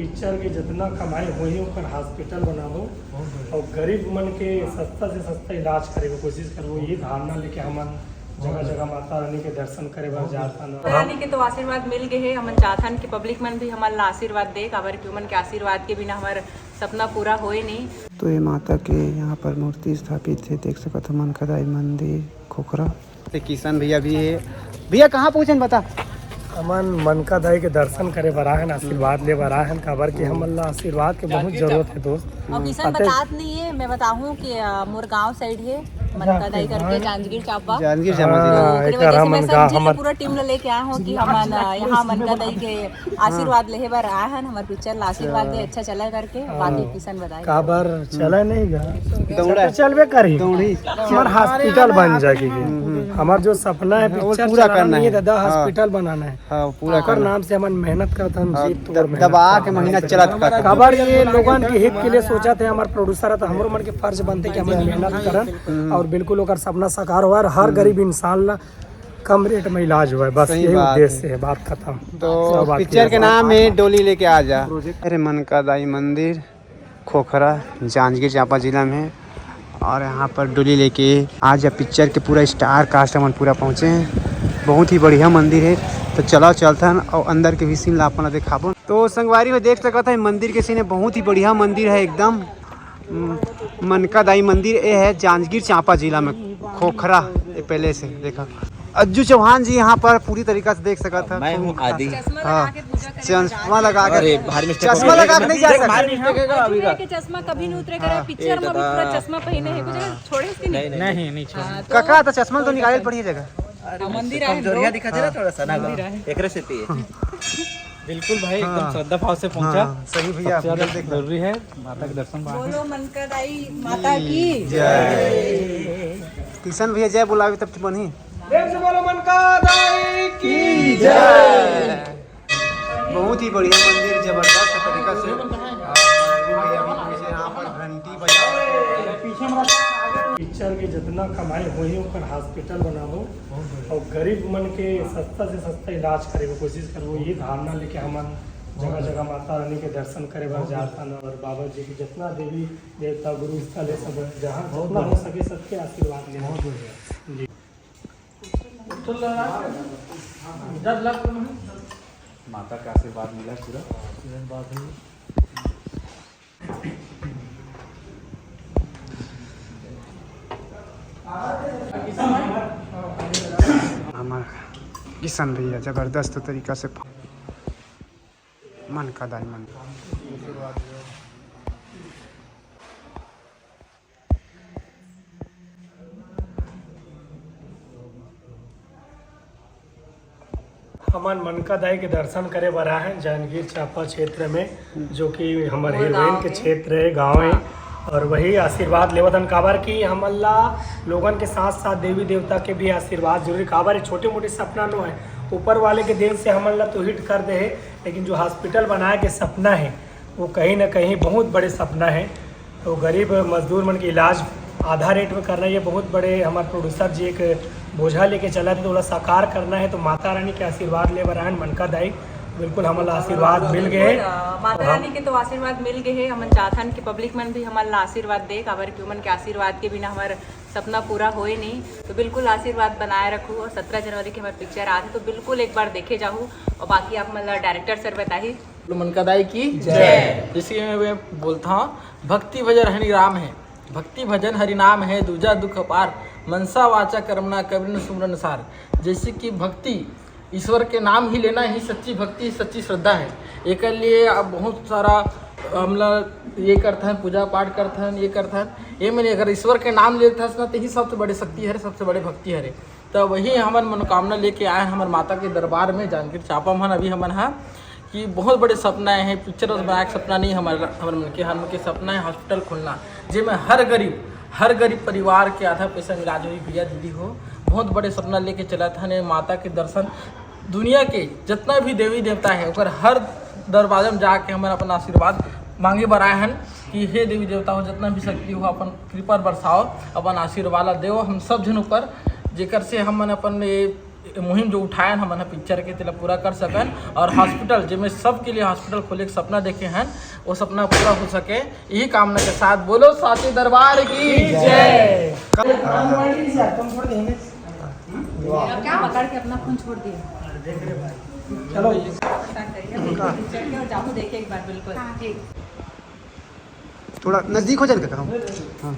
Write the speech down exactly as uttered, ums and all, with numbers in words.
Picture के जितना कमाई होही, ओकर हॉस्पिटल बनाबो और गरीब मन के सस्ता से सस्ता इलाज करे के कोशिश करबो। ये धारणा लेके हमन जगह जगह माता रानी के दर्शन करे बर जात हन। माता रानी के तो आशीर्वाद मिल गए हे। हमन चाहथन कि पब्लिक मन भी हमन ला आशीर्वाद दे, काबर कि ओमन के आशीर्वाद के बिना हमर सपना पूरा होए नहीं। तो ये माता के यहाँ पर मूर्ति स्थापित है, देख सकत हो, मनकादाई मंदिर खोखरा। ते किशन भैया भी है। भैया, कहाँ पहुँचन बता? हमन मनकादाई के दर्शन करे बर आए हन, आशीर्वाद ले बर आए हन, काबर कि हमन ला आशीर्वाद के बहुत जरूरत है, दोस्त। और किशन बतात नहीं है, मैं बताहूँ कि, अ, मोर गाँव साइड है मनकादाई करके, जांजगीर चांपा। जांजगीर चांपा जिला। हाँ, ओकरे वजह से मैं समझी पूरा टीम ला लेके आए हूँ कि हमन, अ, यहाँ मनकादाई के आशीर्वाद लेहे बर आए हन, हमर पिक्चर ला आशीर्वाद दे, अच्छा चला करके, बाकी किशन बताए। काबर चला नहीं गा? दौड़ा। तो चलबे करी। दौड़ी। हमार हॉस्पिटल बन जाएगी। हमार जो सपना है, वो पिक्चर पूरा चलाना करना नहीं है है। दादा, हाँ। हॉस्पिटल बनाना है। हाँ, पूरा ओकर करना। नाम से हमन मेहनत करत हन, हाँ, जी, तोड़ दब-, मेहनत दबा करत के हन। महीना चलत करत हन। काबर ये लोगन के हित के लिए सोचत हे, हमार प्रोड्यूसर है, तो हमरो मन के फर्ज बनते कि हमन मेहनत करन और बिल्कुल ओकर सपना साकार हो और हर गरीब इंसान ला कम रेट में इलाज होए, बस सही यही बात उद्देश्य है। है, बात खत्म। तो सब बात पिक्चर के नाम है डोली लेके आ जा। अरे, मनकादाई मंदिर, खोखरा, जांजगीर चांपा जिला में। और यहाँ पर डोली लेके आज पिक्चर के पूरा स्टार कास्ट हमन पूरा पहुँचे हैं। बहुत ही बढ़िया मंदिर है। तो चलो चलथन और अंदर के भी सीन ला अपन ला दिखाबो। तो संगवारी हो देख सकत है मंदिर के सीन है, बहुत ही बढ़िया मंदिर है एकदम। हम्म, मनकादाई मंदिर ये है जांजगीर चांपा जिला में, खोखरा ये पहले से देखा। अज्जू चौहान जी यहाँ पर पूरी तरीका से देख सकत है। मैं हूँ आदि। हाँ, चश्मा लगा के अरे, भारी mistake चश्मा हो गई। लगा के नहीं जा देख, सकते। भारी mistake है अभी का। के चश्मा कभी नहीं उतरेगा, हाँ। पिक्चर में भी पूरा चश्मा पहने है, कुछ छोड़े इसके नहीं? नहीं, नहीं, नहीं छोड़ा। हाँ, तो कका तो चश्मा तो निकाले पड़ी जगह। अरे, मंदिर है, कमजोरिया bro। दिखा दे रहा थोड़ा सा ना, मंदिर है। एकरे से पिए। बिल्कुल भाई, एकदम हाँ। श्रद्धा भाव से पहुंचा। हाँ, सही भैया, सबसे ज्यादा बिल्कुल देख लो। जरूरी है माता के दर्शन पाना। बोलो मनकादाई माता की जय। किशन भैया जय बोलावे तब तो बनी। प्रेम से बोलो मनकादाई की जय। बहुत ही बढ़िया मंदिर, जबरदस्त तरीका से। और अरविंद भैया भी पीछे यहाँ पर घंटी बजा रहे हैं। पिक्चर के जितना कमाई होही, ओकर हॉस्पिटल बनाबो और गरीब मन के सस्ता से सस्ता इलाज करे के कोशिश करबो। ये धारणा लेके हमन जगह जगह माता रानी के दर्शन करे बर जात हन और बाबा जी के जितना देवी देवता गुरु स्थल है, सब जहाँ जितना हो सके सबके आशीर्वाद लेना। जी। माता का आशीर्वाद मिला पूरा। हमार किशन भैया जबरदस्त तरीका से मनकादाई मंदिर। हमन मनकादाई के दर्शन करे बर आए हैं जांजगीर चांपा क्षेत्र में, जो कि हमर हीरोइन के क्षेत्र है, गांव है। और वही आशीर्वाद लेवत हन, काबर कि हमन ला लोगन के साथ साथ देवी देवता के भी आशीर्वाद जरूरी। काबर ये छोटे मोटे सपना नो है, ऊपर वाले के देन से हमन ला तो हिट कर दे है, लेकिन जो हॉस्पिटल बनाए के सपना है, वो कहीं ना कहीं बहुत बड़े सपना है। तो गरीब मजदूर मन के इलाज आधा रेट में करना, ये बहुत बड़े हमारे प्रोड्यूसर जी एक बोझा लेके चला थे, तो ओला साकार करना है। तो माता रानी के आशीर्वाद ले बर आयन मनकादाई, बिल्कुल हमन ला आशीर्वाद मिल गए। बिल्कुल, अ, माता रानी के तो आशीर्वाद मिल गए है। हमन चाहथन कि पब्लिक मन भी हमन ला आशीर्वाद दे, काबर कि ओमन के आशीर्वाद के बिना हमर सपना पूरा होए नहीं। तो बिल्कुल आशीर्वाद बनाए रखू और सत्रह जनवरी के हमर पिक्चर आथे, तो बिल्कुल एक बार देखे जाहू और बाकी आप मन ला डायरेक्टर सर बताही। बोलो मनकादाई की जय। जैसे कि मैं बोलता हूँ, भक्ति भजन हरि नाम है, भक्ति भजन हरि नाम है, दूजा दुख पार, मनसा वाचा कर्मना कबीर सुमरन सार। जैसे कि भक्ति, ईश्वर के नाम ही लेना ही सच्ची भक्ति, सच्ची श्रद्धा है। एक लिए अब बहुत सारा हमला ये करथन, पूजा पाठ करथन, ये करथन, ये मैंने अगर ईश्वर के नाम लेथस ना, तो ही सबसे बड़े शक्ति हरे, सबसे बड़े भक्ति हरे। तो वही हमन मनोकामना लेके आए हैं हमर माता के दरबार में, जांजगीर चांपा मन। अभी हमन हा कि बहुत बड़े सपना है, पिक्चर बनाए के सपना नहीं, हमर, हमर मन के, हमन के सपना है हॉस्पिटल खोलना, जेमे हर गरीब, हर गरीब परिवार के आधा पैसा में इलाज होई, भैया दीदी हो। बहुत बड़े सपना लेके चलत हन, माता के दर्शन, दुनिया के जितना भी देवी देवता है, ओकर हर दरवाजा में जाके हमन अपन आशीर्वाद मांगे बर आए हन कि हे देवी देवता हो, जितना भी शक्ति हो, अपन कृपा बरसाओ, अपन आशीर्वाद ला देव हम सब झन ऊपर, जेकर से हमन अपन ये मुहिम जो उठायन हमन ह पिक्चर के, तेला पूरा कर सकन और हॉस्पिटल, जेमे सबके लिए हॉस्पिटल खोले के सपना देखे हन, वो सपना पूरा हो सके, यही कामना के साथ बोलो साँची दरबार की जय। क्या पकड़ के अपना फोन छोड़ दिया। चलो। पिक्चर के और जामू देखिए एक बार, बिल्कुल। थोड़ा नजदीक हो जाने का। हाँ।